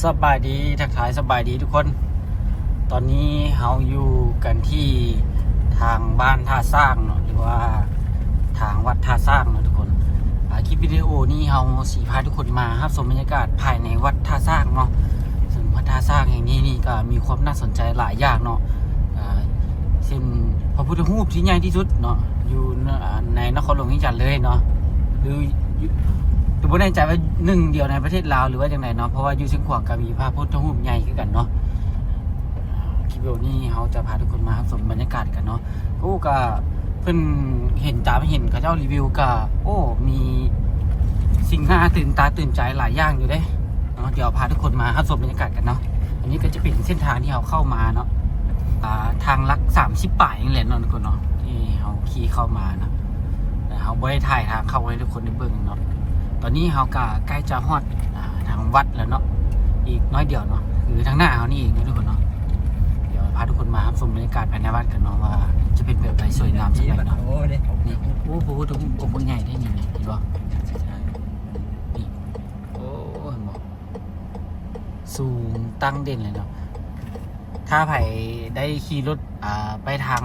ສະບາຍດີ ທັກທາຍສະບາຍດີທຸກຄົນ. ຕອນນີ້ເຮົາຢູ່ກັນທີ່ທາງບ້ານທ່າຊ້າງເນາະ ຫຼືວ່າທາງວັດທ່າຊ້າງເນາະທຸກຄົນ. ອາ ຄລິບວິດີໂອນີ້ເຮົາຊິພາທຸກຄົນມາຮັບຊົມບັນຍາກາດພາຍໃນວັດທ່າຊ້າງເນາະ. ເຊິ່ງວັດທ່າຊ້າງແຫ່ງນີ້ນີ້ກໍມີຄວາມໜ້າສົນໃຈຫຼາຍຢ່າງເນາະ. ອາ ເຊັ່ນພະພຸດທະຮູບທີ່ໃຫຍ່ທີ່ສຸດເນາະ ຢູ່ໃນນະຄອນຫຼວງວຽງຈັນເລີຍເນາະ ຫຼື ຢູ່ ກໍບໍ່ແນ່ໃຈວ່າໜຶ່ງດຽວໃນປະເທດລາວ ຫຼືວ່າຈັ່ງໃດເນາະ ເພາະວ່າຢູ່ຊຽງຂວາງກໍມີພະພຸດທະຮູບໃຫຍ່ຄືກັນເນາະ. ອາ ຄລິບວິດີໂອນີ້ເຮົາຈະພາທຸກຄົນມາຮັບຊົມບັນຍາກາດກັນເນາະ. ໂອ້ ກໍເພິ່ນເຫັນ ຕາມເຫັນເຂົາເຈົ້າຣີວິວ ກໍ ໂອ້ ມີສິ່ງໜ້າຕື່ນຕາຕື່ນໃຈຫຼາຍຢ່າງຢູ່ເດ້ເນາະ. ດຽວພາທຸກຄົນມາຮັບຊົມບັນຍາກາດກັນເນາະ. ອັນນີ້ກໍຈະເປັນເສັ້ນທາງທີ່ເຮົາເຂົ້າມາເນາະ ອາ ທາງຫຼັກສາມສິບປາຍນີ້ແຫຼະເນາະທຸກຄົນເນາະ ທີ່ເຮົາຂີ່ເຂົ້າມາເນາະ. ແຕ່ເຮົາບໍ່ໄດ້ຖ່າຍທາງເຂົ້າໃຫ້ທຸກຄົນໄດ້ເບິ່ງເນາະ. ຕອນນີ້ເຮົາກໍໃກ້ຈະຮອດ ອາ ທາງວັດແລ້ວເນາະ ອີກໜ້ອຍດຽວເນາະ ຄືທາງໜ້າເຮົານີ້ເອງເນາະທຸກຄົນເນາະ. ດຽວພາທຸກຄົນມາຮັບຊົມບັນຍາກາດພາຍໃນວັດກັນເນາະ ວ່າຈະເປັນແບບໃດ ສວຍງາມສ່ຳໃດເນາະ. ນີ້ ໂອ້ ໂຫ ພະພຸດທະຮູບອົງໃຫຍ່ໄດ້ນີ້ນະ ເຫັນບໍ່? ນີ້ ໂອ້ ເຫັນບໍ່? ສູງຕັ້ງເດັ່ນເລີຍເນາະ. ຖ້າໃຜໄດ້ຂີ່ລົດ ອາ ໄປທາງ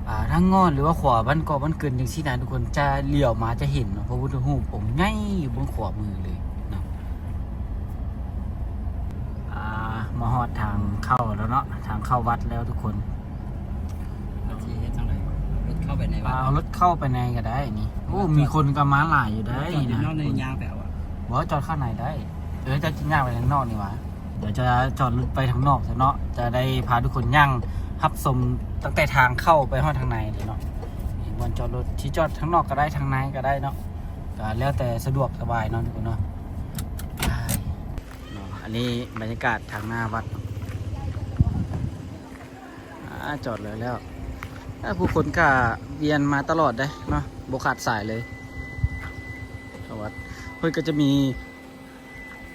ອາ ທາງງອນ ຫຼືວ່າຂວາບ້ານເກາະບ້ານເກີນຈັ່ງຊີ້ນະທຸກຄົນ ຈະຫຼຽວມາຈະເຫັນເນາະ ພະພຸດທະຮູບອົງໃຫຍ່ຢູ່ເບື້ອງຂວາມືເລີຍເນາະ. ອາ ມາຮອດທາງເຂົ້າແລ້ວເນາະ ທາງເຂົ້າວັດແລ້ວທຸກຄົນ. ເຮົາຊິເຮັດຈັ່ງໃດ? ເອົາລົດເຂົ້າໄປໃນວັດ ເອົາລົດເຂົ້າໄປໃນກໍໄດ້ນີ້. ໂອ້ ມີຄົນກໍມາຫຼາຍຢູ່ໄດ໋ ຈອດຢູ່ນອກນີ້ ນະ ຍ່າງໄປເອົາ ບໍ່ ຈອດຂ້າງໃນໄດ້. ເອີ ເຈົ້າຊິຍ່າງໄປທາງນອກນີ້ຫວາ? ດຽວຈະຈອດລົດໄປທາງນອກຊະເນາະ ຈະໄດ້ພາທຸກຄົນຍ່າງຮັບຊົມຕັ້ງແຕ່ທາງເຂົ້າໄປຮອດທາງໃນເລີຍເນາະ. ນີ້ບ່ອນຈອດລົດ ຊິຈອດທາງນອກກໍໄດ້ ທາງໃນກໍໄດ້ເນາະ ກໍແລ້ວແຕ່ສະດວກສະບາຍເນາະທຸກຄົນເນາະ. ເນາະ ອັນນີ້ບັນຍາກາດທາງໜ້າວັດ. ອາ ຈອດເລີຍແລ້ວ ອາ ຜູ້ຄົນກະວຽນມາຕະຫຼອດເດ້ເນາະ ບໍ່ຂາດສາຍເລີຍ. ເຂົ້າວັດ ເພິ່ນກໍຈະມີ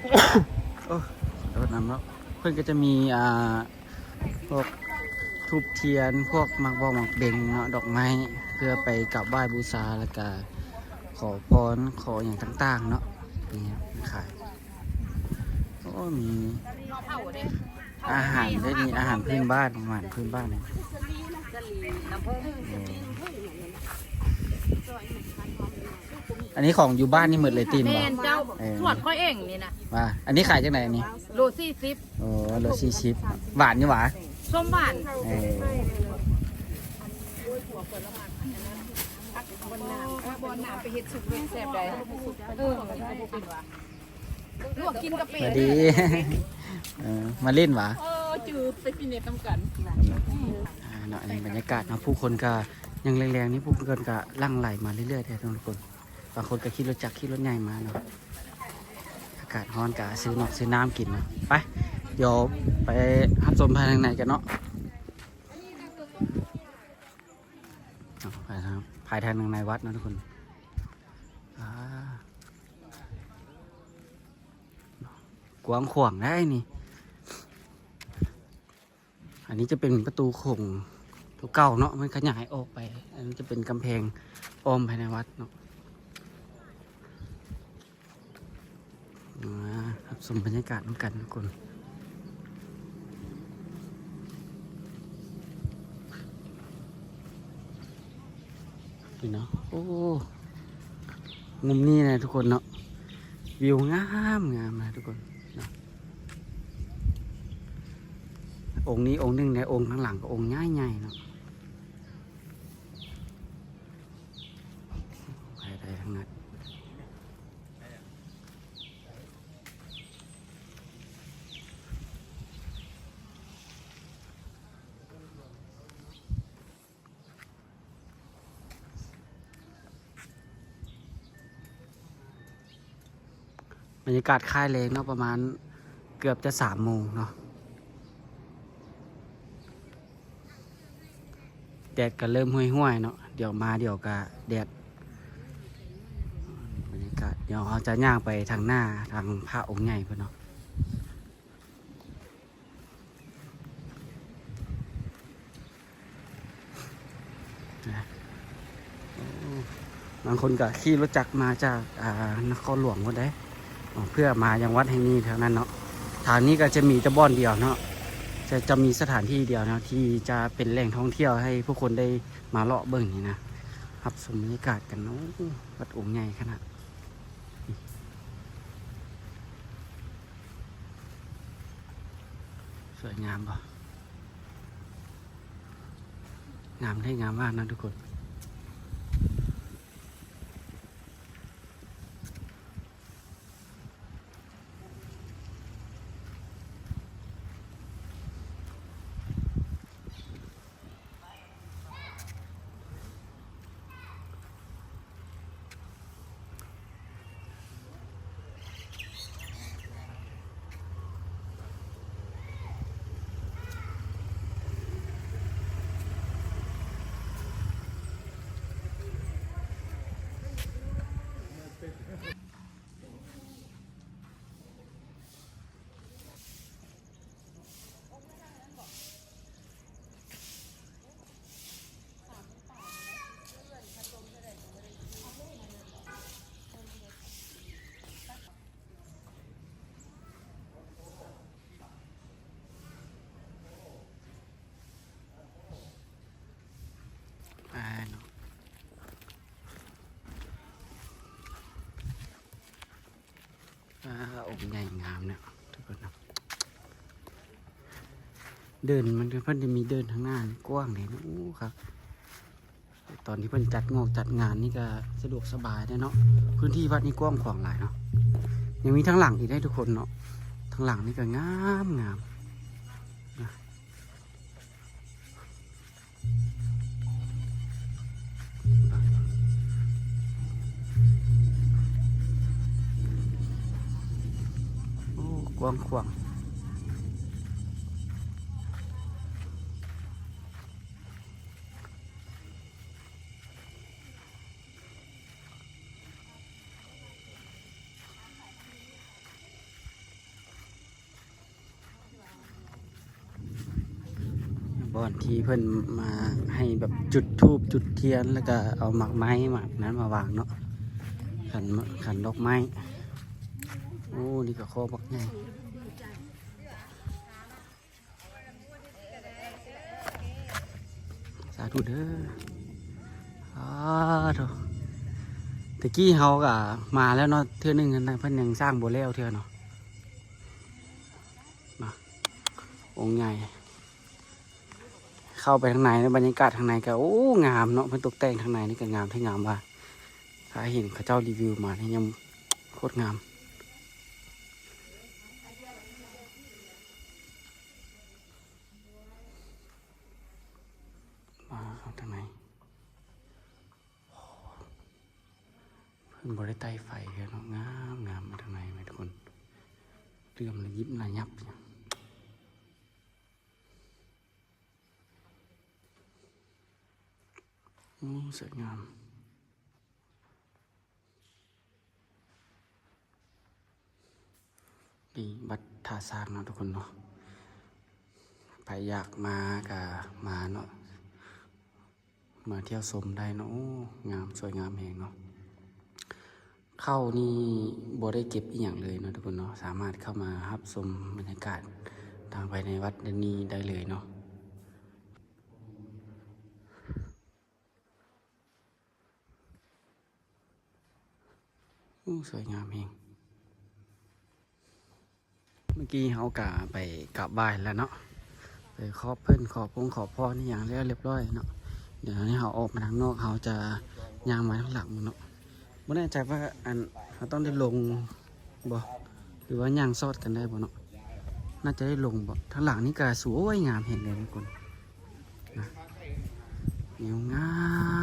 ໂອ້ ຂໍໂທດນຳເນາະ ເພິ່ນກໍຈະມີ ອາ ພວກທູບທຽນ ພວກໝາກບອກໝາກເບັງເນາະ ດອກໄມ້ ເພື່ອໄປກາບໄຫວ້ບູຊາ ແລ້ວກະຂໍພອນ ຂໍຫຍັງຕ່າງໆເນາະ. ນີ້ຂາຍ ໂອ້ ມີອາຫານໄດ້ ມີອາຫານພື້ນບ້ານ ອາຫານພື້ນບ້ານ. ອັນນີ້ຂອງຢູ່ບ້ານນີ້ໝົດເລີຍຕິ ແມ່ນບໍ່? ເຈົ້າ ເອີ ສວນຂ້ອຍເອງນີ້ນະ. ວ່າ ອັນນີ້ຂາຍຈັ່ງໃດອັນນີ້? ໂລສີ່ສິບ. ໂອ້ ໂລສີ່ສິບ ຫວານຢູ່ຫວາ? ສົ້ມຫວານ. ເອີ ບ່ອນໜ້າ ເອີ ບ່ອນໜ້າໄປເຮັດຊຸບແຊບໃດ. ເອີ ລວກກິນກໍເປັນ ສະບາຍດີ ເອີ ມາຫຼິ້ນຫວາ? ເອີ ຈື່ໄປຟີດເນັດນຳກັນ. ອາ ເນາະ ອັນນີ້ບັນຍາກາດເນາະ ຜູ້ຄົນກໍຍັງແລງໆນີ້ ຜູ້ຄົນກໍຫຼັ່ງໄຫຼມາເລື້ອຍໆເດ້ທຸກຄົນ. ບາງຄົນກໍຂີ່ລົດຈັກຂີ່ລົດໃຫຍ່ມາເນາະ. ອາກາດຮ້ອນກໍຊື້ນອກຊື້ນ້ຳກິນເນາະ. ໄປ ດຽວໄປຮັບຊົມພາຍໃນກັນເນາະ. ເອົາ ໄປທາງ ພາຍທາງໃນວັດເນາະທຸກຄົນ. ອາ ກວ້າງຂວາງໄດ໋ນີ້. ອັນນີ້ຈະເປັນປະຕູໂຂງຕົວເກົ່າເນາະ ມັນຂະຫຍາຍອອກໄປ. ອັນນີ້ຈະເປັນກຳແພງອ້ອມພາຍໃນວັດເນາະ. ມາຮັບຊົມບັນຍາກາດນຳກັນທຸກຄົນ. ນີ້ເນາະ ໂອ້ ມຸມນີ້ນະທຸກຄົນເນາະ ວິວງາມໆນະທຸກຄົນເນາະ. ອົງນີ້ອົງໜຶ່ງໃນ ອົງຂ້າງຫຼັງກໍອົງໃຫຍ່ໆເນາະ. ໄປໄດ້ທາງນັ້ນ. ບັນຍາກາດຄ້າຍແລງເນາະ ປະມານເກືອບຈະສາມໂມງເນາະ. ແດດກໍເລີ່ມຫ້ວຍໆເນາະ ດຽວມາດຽວກໍແດດ. ບັນຍາກາດ ດຽວເຮົາຈະຍ່າງໄປທາງໜ້າ ທາງພະອົງໃຫຍ່ພຸ້ນເນາະ. ບາງຄົນກໍຂີ່ລົດຈັກມາຈາກ ອາ ນະຄອນຫຼວງພຸ້ນເດ້ ເພື່ອມາຍັງວັດແຫ່ງນີ້ເທົ່ານັ້ນເນາະ. ທາງນີ້ກໍຈະມີແຕ່ບ່ອນດຽວເນາະ ຈະ ຈະມີສະຖານທີ່ດຽວເນາະ ທີ່ຈະເປັນແຫຼ່ງທ່ອງທ່ຽວໃຫ້ຜູ້ຄົນໄດ້ມາເລາະເບິ່ງນີ້ນະ ຮັບຊົມບັນຍາກາດກັນ. ໂອ້ ວັດອົງໃຫຍ່ຂະໜາດ ສວຍງາມບໍ່? ງາມແທ້ງາມວ່າເນາະທຸກຄົນ. ອ່າ ອົງໃຫຍ່ງາມເນາະທຸກຄົນເນາະ. ເດີ່ນມັນ ເພິ່ນຈະມີເດີ່ນທາງໜ້ານີ້ກວ້າງເດເນາະ. ໂອ້ ຄັກ. ຕອນທີ່ເພິ່ນຈັດງອກຈັດງານນີ້ກໍສະດວກສະບາຍເດ້ເນາະ. ພື້ນທີ່ວັດນີ້ກວ້າງຂວາງຫຼາຍເນາະ. ຍັງມີທາງຫຼັງອີກເດ້ທຸກຄົນເນາະ. ທາງຫຼັງນີ້ກໍງາມໆ ນະ. ໂອ້ ກວ້າງຂວາງ. ບ່ອນທີ່ເພິ່ນມາໃຫ້ແບບຈຸດທູບຈຸດທຽນ ແລ້ວກະເອົາໝາກໄມ້ໝາກນັ້ນມາວາງເນາະ ຂັນ ຂັນດອກໄມ້. ໂອ້ ນີ້ກະຄໍບັກໃຫຍ່. ສາທຸເດີ. ອາໂທ ແຕ່ກີ້ເຮົາກະມາແລ້ວເນາະ ເທື່ອໜຶ່ງຫັ້ນນະ ເພິ່ນຍັງສ້າງບໍ່ແລ້ວເທື່ອເນາະ. ມາ ອົງໃຫຍ່ ເຂົ້າໄປທາງໃນ ໃນບັນຍາກາດທາງໃນກໍ ໂອ້ ງາມເນາະ. ເພິ່ນຕົກແຕ່ງທາງໃນນີ້ກໍງາມແທ້ງາມວ່າ ຖ້າເຫັນເຂົາເຈົ້າຣີວິວມານີ້ຍັງໂຄດງາມ. ມາເຂົ້າທາງໃນ ເພິ່ນບໍ່ໄດ້ໄຕ້ໄຟເທື່ອເນາະ. ງາມໆ ມາທາງໃນແມ່ນທຸກຄົນ ເຫຼື້ອມລະຍິບລະຍັບ. ໂອ້ ສວຍງາມ. ນີ້ວັດທ່າຊ້າງເນາະທຸກຄົນເນາະ. ໃຜຢາກມາກະມາເນາະ ມາທ່ຽວຊົມໄດ້ເນາະ. ໂອ້ ງາມ ສວຍງາມແຮງເນາະ. ເຂົ້ານີ້ບໍ່ໄດ້ເກັບອີ່ຫຍັງເລີຍເນາະທຸກຄົນເນາະ. ສາມາດເຂົ້າມາຮັບຊົມບັນຍາກາດທາງພາຍໃນວັດນີ້ໄດ້ເລີຍເນາະ. ໂອ້ ສວຍງາມແຮງ. ເມື່ອກີ້ເຮົາກະໄປກາບໄຫວ້ແລ້ວເນາະ ໄປຂອບເພິ່ນ ຂໍພົງຂອພອນອີ່ຫຍັງແລ້ວລຽບລ້ອຍເນາະ. ດຽວນີ້ເຮົາອອກມາທາງນອກ ເຮົາຈະຍ່າງມາທາງຫຼັງເນາະ. ບໍ່ແນ່ໃຈວ່າ ອັນ ເຮົາຕ້ອງໄດ້ລົງບໍ່ ຫຼືວ່າຍ່າງຊອດກັນໄດ້ບໍ່ເນາະ. ໜ້າຈະໄດ້ລົງບໍ່. ທາງຫຼັງນີ້ກະສວຍງາມແຮງເລີຍທຸກຄົນ. ນະ ວິວງາ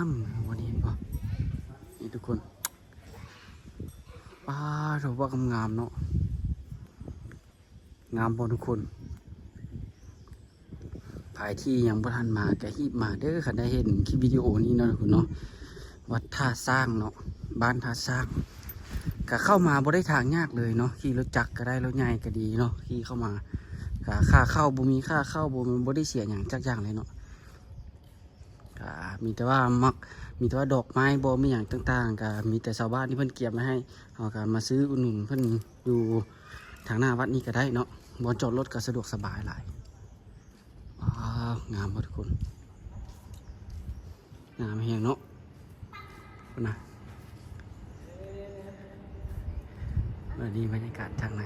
ມ ວັນນີ້ເຫັນບໍ່ ນີ້ທຸກຄົນ. ປ້າໂທ້ ວ່າງາມໆເນາະ. ງາມບໍ່ທຸກຄົນ? ໃຜທີ່ຍັງບໍ່ທັນມາກະຮີບມາເດີ ຄັນໄດ້ເຫັນຄລິບວິດີໂອນີ້ເນາະທຸກຄົນເນາະ. ວັດທ່າຊ້າງເນາະ ບ້ານທ່າຊ້າງ ກະເຂົ້າມາບໍ່ໄດ້ທາງຍາກເລີຍເນາະ. ຂີ່ລົດຈັກກະໄດ້ ລົດໃຫຍ່ກະດີເນາະ ຂີ່ເຂົ້າມາ. ກະຄ່າເຂົ້າບໍ່ມີ ຄ່າເຂົ້າບໍ່ ບໍ່ໄດ້ເສຍຫຍັງຈັກຢ່າງເລີຍເນາະ. ກະມີແຕ່ວ່າໝາກ ມີແຕ່ວ່າດອກໄມ້ບໍ່ ມີຫຍັງຕ່າງໆ ກະມີແຕ່ຊາວບ້ານທີ່ເພິ່ນກຽມໄວ້ໃຫ້ ເຮົາກະມາຊື້ອຸດໜູນເພິ່ນຢູ່ ທາງໜ້າວັດນີ້ກໍໄດ້ເນາະ, ບ່ອນຈອດລົດກໍສະດວກສະບາຍຫຼາຍ. ວ້າວ ງາມບໍ່ທຸກຄົນ? ງາມແຮງເນາະ ພຸ້ນນະ. ອັນນີ້ບັນຍາກາດທາງໃນ.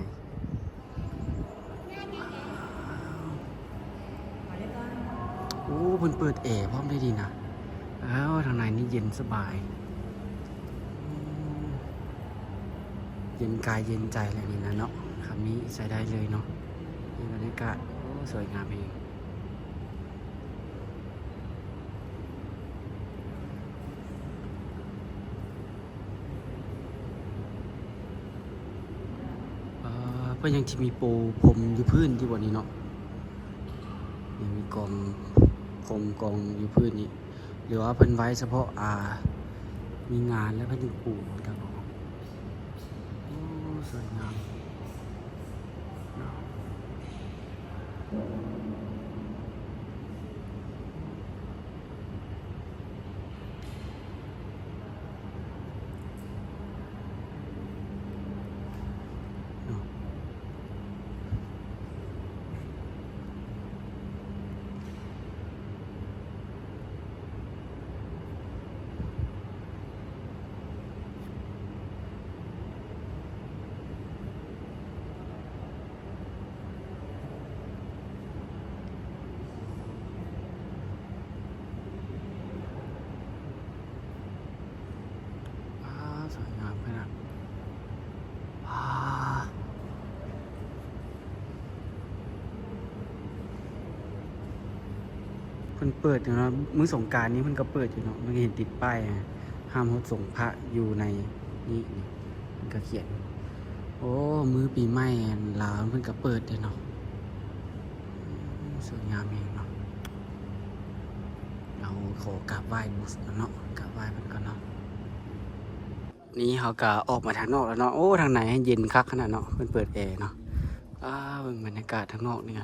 ໂອ້ ເພິ່ນເປີດແອພ້ອມໄດ້ດີນະ. ອ້າວ ທາງໃນນີ້ເຢັນສະບາຍ ເຢັນກາຍເຢັນໃຈແຫຼະນີ້ນະເນາະ. ຄຳນີ້ໃຊ້ໄດ້ເລີຍເນາະ. ນີ້ບັນຍາກາດ ໂອ້ ສວຍງາມແຮງ. ອ່າ ເພິ່ນຍັງຊິມີໂປພົມຢູ່ພື້ນຢູ່ບໍ່ນີ້ເນາະ? ຍັງມີກອງພົມກອງຢູ່ພື້ນນີ້ ຫຼືວ່າເພິ່ນໄວ້ສະເພາະ ອ່າ ມີງານແລ້ວເພິ່ນຈຶ່ງປູ. ໂອ້ ສວຍງາມ. ວ້າວ ສວຍງາມຂະໜາດ. ວ້າວ ເພິ່ນເປີດຢູ່ເນາະ, ມື້ສົງການນີ້ເພິ່ນກໍເປີດຢູ່ເນາະ. ມັນກໍເຫັນຕິດປ້າຍ ຫ້າມຮົບສົງພະຢູ່ໃນນີ້ ນີ້ ເພິ່ນກໍຂຽນ. ໂອ້ ມື້ປີໃໝ່ລາວເພິ່ນກໍເປີດເດ້ເນາະ. ສວຍງາມແຮງເນາະ. ເຮົາຂໍກາບໄຫວ້ບູຊາເນາະ, ກາບໄຫວ້ເພິ່ນກ່ອນເນາະ. ນີ້ເຮົາກໍອອກມາທາງນອກແລ້ວເນາະ. ໂອ້ ທາງໃນເຢັນຄັກຂະໜາດເນາະ, ເພິ່ນເປີດແອເນາະ. ອ້າ ເບິ່ງບັນຍາກາດທາງນອກນີ້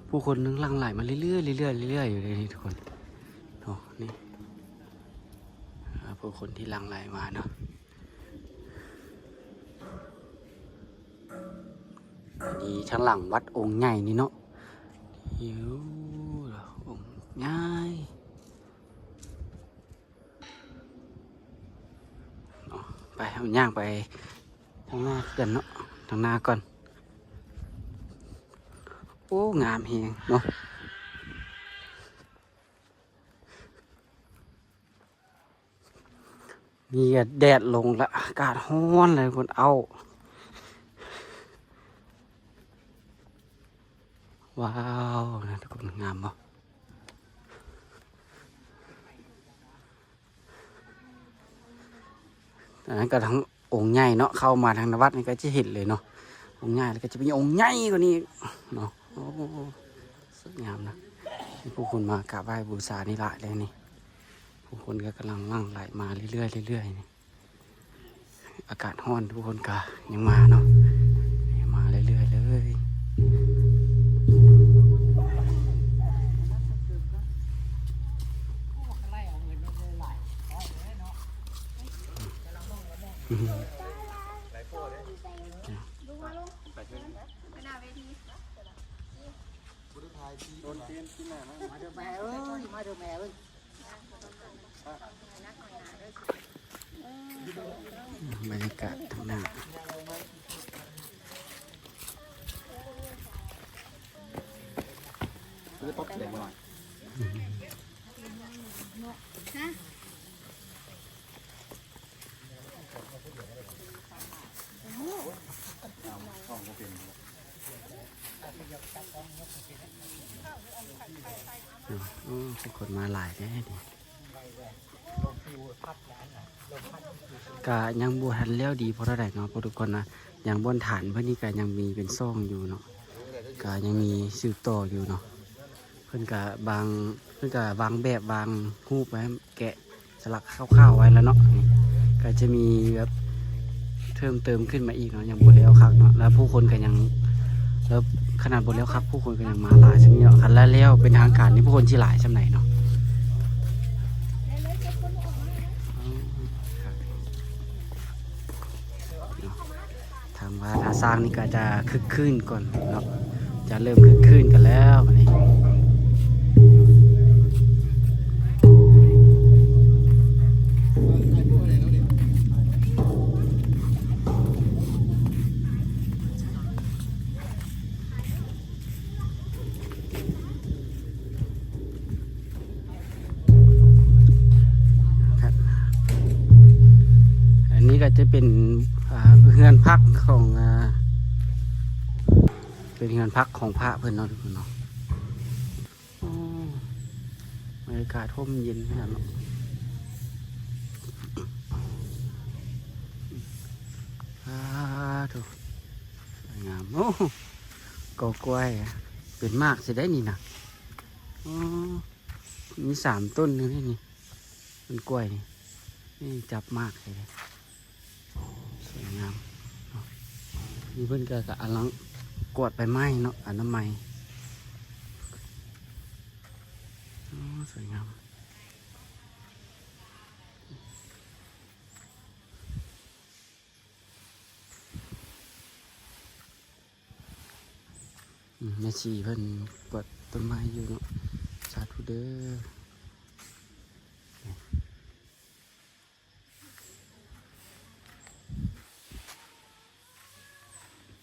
ຜູ້ຄົນຍັງຫຼັ່ງໄຫຼມາເລື້ອຍໆ ເລື້ອຍໆ ເລື້ອຍໆ ຢູ່ເດ້ນີ້ທຸກຄົນເນາະ. ນີ້ ອ່າ ຜູ້ຄົນທີ່ຫຼັ່ງໄຫຼມາເນາະ. ອັນນີ້ທາງຫຼັງວັດອົງໃຫຍ່ນີ້ເນາະ. ໂອ້ ອົງໃຫຍ່. ເນາະ ໄປ ເຮົາຍ່າງໄປທາງໜ້າກັນເນາະ, ທາງໜ້າກ່ອນ. ໂອ້ ງາມແຮງເນາະ. ນີ້ກໍແດດລົງລະ ອາກາດຮ້ອນເລີຍພຸ້ນ. ເອົ້າ ວ້າວ ນະ ທຸກຄົນ ງາມບໍ່? ອັນນັ້ນກໍທາງອົງໃຫຍ່ເນາະ, ເຂົ້າມາທາງໃນວັດນີ້ກໍຈະເຫັນເລີຍເນາະ ອົງໃຫຍ່, ແລ້ວກໍຈະມີອົງໃຫຍ່ກວ່ານີ້ເນາະ. ໂອ້ ສວຍງາມນະ. ມີຜູ້ຄົນມາກາບໄຫວ້ບູຊານີ້ຫຼາຍເລີຍນີ້, ຜູ້ຄົນກໍກຳລັງຫຼັ່ງໄຫຼມາເລື້ອຍໆ ເລື້ອຍໆ ນີ້. ອາກາດຮ້ອນ ຜູ້ຄົນກະຍັງມາເນາະ, ມາເລື້ອຍໆ ເລີຍ. ມາເດີແມ່ເອີຍ, ມາເດີແມ່ເອີຍ. ບັນຍາກາດທາງໜ້າ ໂອ້ ຄົນມາຫຼາຍແທ້ນີ້. ກະຍັງບໍ່ທັນແລ້ວດີພໍເທົ່າໃດເນາະ ເພາະທຸກຄົນນະ ຍັງບ່ອນຖານເພິ່ນນີ້ກະຍັງມີເປັນຊ່ອງຢູ່ເນາະ, ກະຍັງມີສືບຕໍ່ຢູ່ເນາະ. ເພິ່ນກະບາງ ເພິ່ນກະວາງແບບ ວາງຮູບໄວ້ ແກະສະຫຼັກຄ່າວໆໄວ້ແລ້ວເນາະ. ນີ້ກໍຈະມີແບບເພີ່ມເຕີມຂຶ້ນມາອີກເນາະ, ຍັງບໍ່ແລ້ວຄັກເນາະ, ແລ້ວຜູ້ຄົນກໍຍັງ ແລ້ວຂະໜາດບໍ່ແລ້ວຄັກ ຜູ້ຄົນກໍຍັງມາຫຼາຍຊ່ຳນີ້ເນາະ. ຄັນແລ້ວເປັນທາງການນີ້ ຜູ້ຄົນຊິຫຼາຍຊ່ຳໃດເນາະ? ເນາະ ທາງວັ ທ່າຊ້າງນີ້ກໍຈະຄຶກຄື້ນກ່ອນເນາະ ຈະເລີ່ມຄຶກຄື້ນກັນແລ້ວບັດນີ້. ອັນນີ້ກໍຈະເປັນ ອ່າ ເຮືອນພັກຂອງ ອ່າ ເປັນເຮືອນພັກຂອງພະເພິ່ນເນາະ ທຸກຄົນເນາະ. ໂອ້ ບັນຍາກາດຮົ່ມເຢັນຂະໜາດເນາະ. ສາທຸ ສວຍງາມ. ໂອ້ ກໍກ້ວຍເປັນໝາກຊິໄດ້ນີ້ນະ. ໂອ້ ມີສາມຕົ້ນນີ້ ຕົ້ນກ້ວຍນີ້ ນີ້ຈັບໝາກໃສ່ເດ້. ສວຍງາມເນາະ. ນີ້ເພິ່ນກໍກຳລັງກວາດໃບໄມ້ເນາະ ອະນາໄມ. ໂອ້ ສວຍງາມ. ອືມ ແມ່ຊີເພິ່ນກວາດຕົ້ນໄມ້ຢູ່ເນາະ. ສາທຸເດີ້.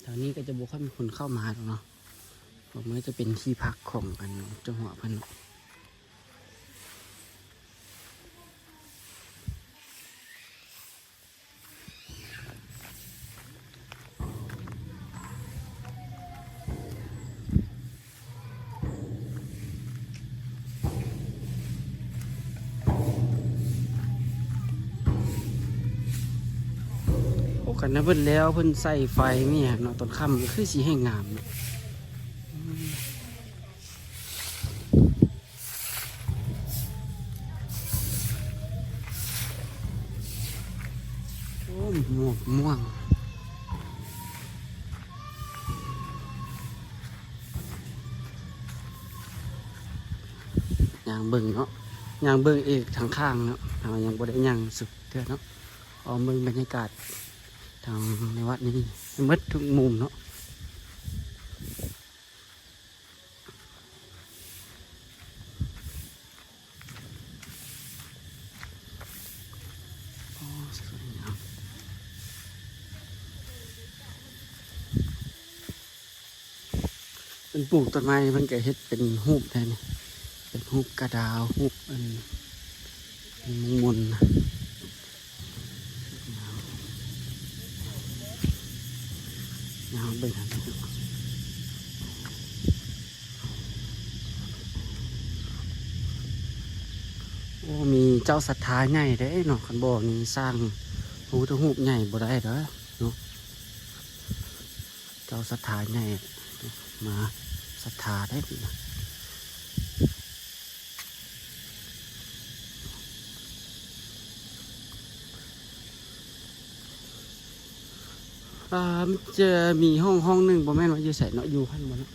ແຖວນີ້ກໍຈະບໍ່ຄ່ອຍມີຄົນເຂົ້າມາດອກເນາະ ເພາະມັນຈະເປັນທີ່ພັກຂອງອັນເຈົ້າຫົວເພິ່ນເນາະ. ໂອ້ ຄັນວ່າເພິ່ນແລ້ວ ເພິ່ນໃສ່ໄຟມີຫຍັງເນາະ ຕອນຄ່ຳກໍຄືຊິແຮ່ງງາມເນາະ. ໂອ້ ໝວກມ່ວງ ຍ່າງເບິ່ງເນາະ ຍ່າງເບິ່ງອີກທາງຂ້າງເນາະ ເຮົາຍັງບໍ່ໄດ້ຍ່າງສຸດເທື່ອເນາະ. ອ້ອມເບິ່ງບັນຍາກາດທາງໃນວັດນີ້ໃຫ້ໝົດທຸກມຸມເນາະ. ໂອ້ ສວຍງາມ. ເພິ່ນປູກຕົ້ນໄມ້ ເພິ່ນກໍເຮັດເປັນຮູບໄດ້ນີ້ ເປັນຮູບກະດາວ ຮູບອັນ ເປັນມົງມົນນະ. ຍາວເບິ່ງຫັ້ນ. ໂອ້ ມີເຈົ້າສັດທາໃຫຍ່ເດ້ເນາະ ຄັນບໍ່ນີ້ສ້າງພະພຸດທະຮູບໃຫຍ່ບໍ່ໄດ້ເດີເນາະ. ເຈົ້າສັດທາໃຫຍ່ມາສັດທາໄດ້. ອ່າ ມັນຈະມີຫ້ອງ ຫ້ອງໜຶ່ງ ບໍ່ແມ່ນວ່າຢູ່ໃສເນາະ ຢູ່ຫັ້ນບໍ່ເນາະ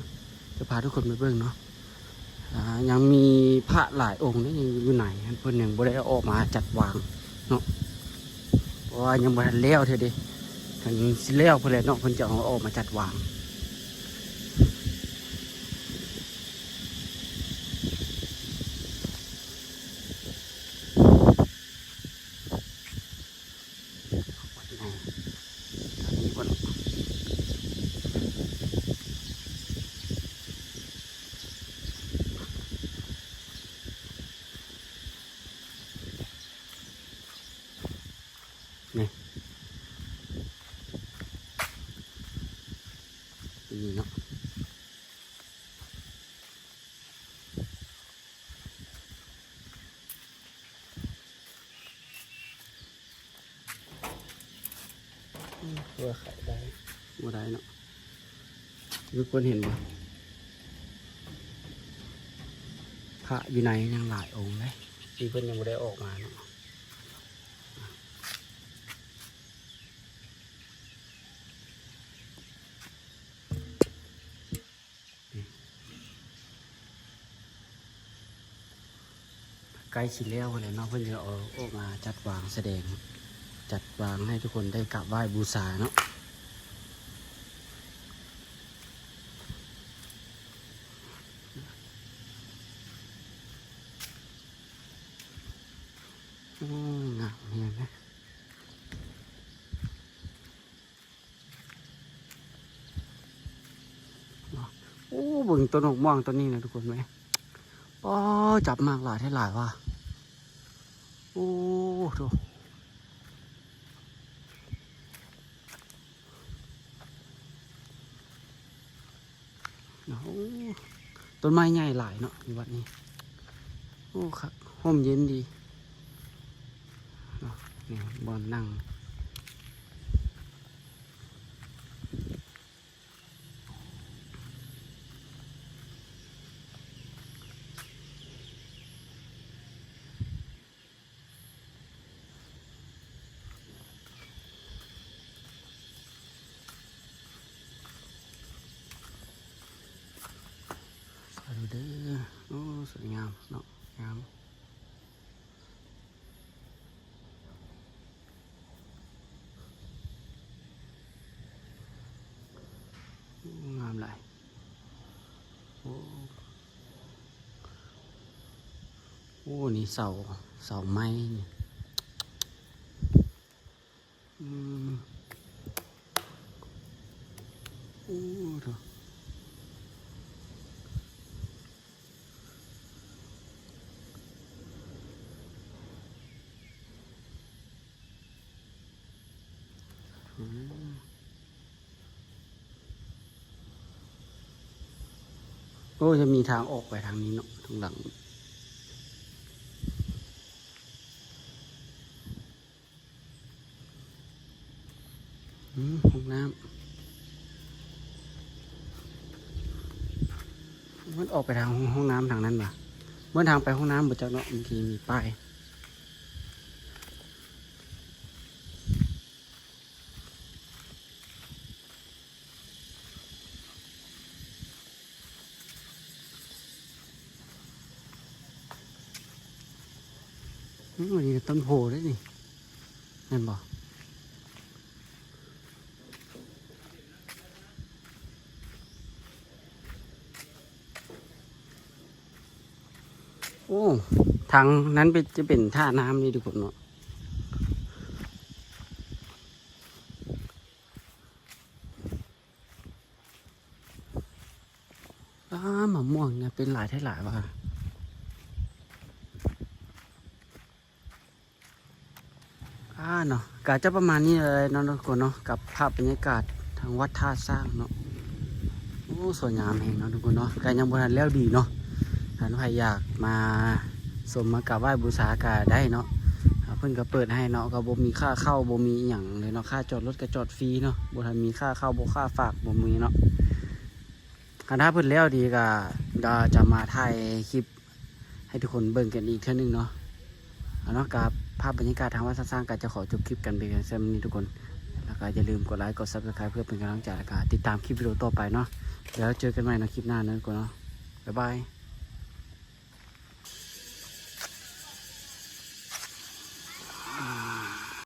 ຈະພາທຸກຄົນໄປເບິ່ງເນາະ. ອ່າ ຍັງມີພະຫຼາຍອົງເດ້ ຍັງຢູ່ໃນຫັ້ນ ເພິ່ນຍັງບໍ່ໄດ້ເອົາອອກມາຈັດວາງເນາະ ເພາະວ່າຍັງບໍ່ທັນແລ້ວເທື່ອເດ້. ຄັນຊິແລ້ວພຸ້ນແຫຼະເນາະ ເພິ່ນຈະເອົາອອກມາຈັດວາງ. ນີ້ ນີ້ເນາະ. ອືມ ຕົວເຂົ້າໄດ້ ບໍ່ໄດ້ເນາະ. ທຸກຄົນເຫັນບໍ່? ພະຢູ່ໃນຍັງຫຼາຍອົງເດ້ ທີ່ເພິ່ນຍັງບໍ່ໄດ້ອອກມາເນາະ. ໃກ້ຊິແລ້ວແລ້ວເນາະ ເພິ່ນຈະເອົາອອກມາຈັດວາງສະແດງ ຈັດວາງໃຫ້ທຸກຄົນໄດ້ກາບໄຫວ້ບູຊາເນາະ. ໂອ້ ງາມແຮງເດ້. ໂອ້ ເບິ່ງຕົ້ນໝາກມ່ວງຕົ້ນນີ້ນະທຸກຄົນເອີຍ. ໂອ້ ຈັບໝາກຫຼາຍແທ້ຫຼາຍວ່າ. ໂອ້ ໂທ້. ໂອ້ ຕົ້ນໄມ້ໃຫຍ່ຫຼາຍເນາະຢູ່ວັດນີ້. ໂອ້ ຄັກ ຮົ່ມເຢັນດີເນາະ. ນີ້ບ່ອນນັ່ງ. ສາທຸເດີ. ໂອ້ ສວຍງາມເນາະ ງາມ. ໂອ້ ງາມຫຼາຍ. ໂອ້ ໂອ້ ນີ້ເສົາ ເສົາໄມ້ນີ້. ອືມ ໂອ້ ໂທ້. ອືມ ໂອ້ ຈະມີທາງອອກໄປທາງນີ້ເນາະ ທາງຫຼັງ. ອືມ ຫ້ອງນ້ຳ ມັນອອກໄປທາງຫ້ອງ ຫ້ອງນ້ຳທາງນັ້ນຫວາ? ເບິ່ງທາງໄປຫ້ອງນ້ຳບໍ່ຈັກເນາະ ບາງທີມີປ້າຍ. ອືມ ອັນນີ້ກໍຕົ້ນໂພເດ້ນີ້ ແມ່ນບໍ່? ໂອ້ ທາງນັ້ນເປັນ ຈະເປັນທ່ານ້ຳນີ້ທຸກຄົນເນາະ. ອ້າ ໝາກມ່ວງນີ້ເປັນຫຼາຍແທ້ຫຼາຍວ່າ. ອ່າເນາະ ກະຈະປະມານນີ້ແຫຼະເນາະທຸກຄົນເນາະ ກັບພາບບັນຍາກາດທາງວັດທ່າຊ້າງເນາະ. ໂອ້ ສວຍງາມແຮງເນາະທຸກຄົນເນາະ ກະຍັງບໍ່ທັນແລ້ວດີເນາະ. ຖ້າໃຜຢາກມາຊົມມາກາບໄຫວ້ບູຊາກະໄດ້ເນາະ. ອ່າ ເພິ່ນກະເປີດໃຫ້ເນາະ ກະບໍ່ມີຄ່າເຂົ້າ ບໍ່ມີອີ່ຫຍັງເລີຍເນາະ. ຄ່າຈອດລົດກະຈອດຟຣີເນາະ ບໍ່ທັນມີຄ່າເຂົ້າ ບໍ່ຄ່າຝາກ ບໍ່ມີເນາະ. ຄັນຖ້າເພິ່ນແລ້ວດີກະ ດຽວຈະມາຖ່າຍຄລິບໃຫ້ທຸກຄົນເບິ່ງກັນອີກເທື່ອໜຶ່ງເນາະ. ເອົາເນາະ ກະພາບບັນຍາກາດທາງວັດທ່າຊ້າງ ກະຈະຂໍຈົບຄລິບກັນພຽງສ່ຳນີ້ທຸກຄົນ. ແລ້ວກະຢ່າລືມກົດໄລ ກົດ Subscribe ເພື່ອເປັນກຳລັງໃຈ ແລ້ວກະຕິດຕາມຄລິບວິດີໂອຕໍ່ໄປເນາະ. ແລ້ວເຈີກັນໃໝ່ເນາະ ຄລິບໜ້າເນາະທຸກຄົນເນາະ. ບາຍບາຍ.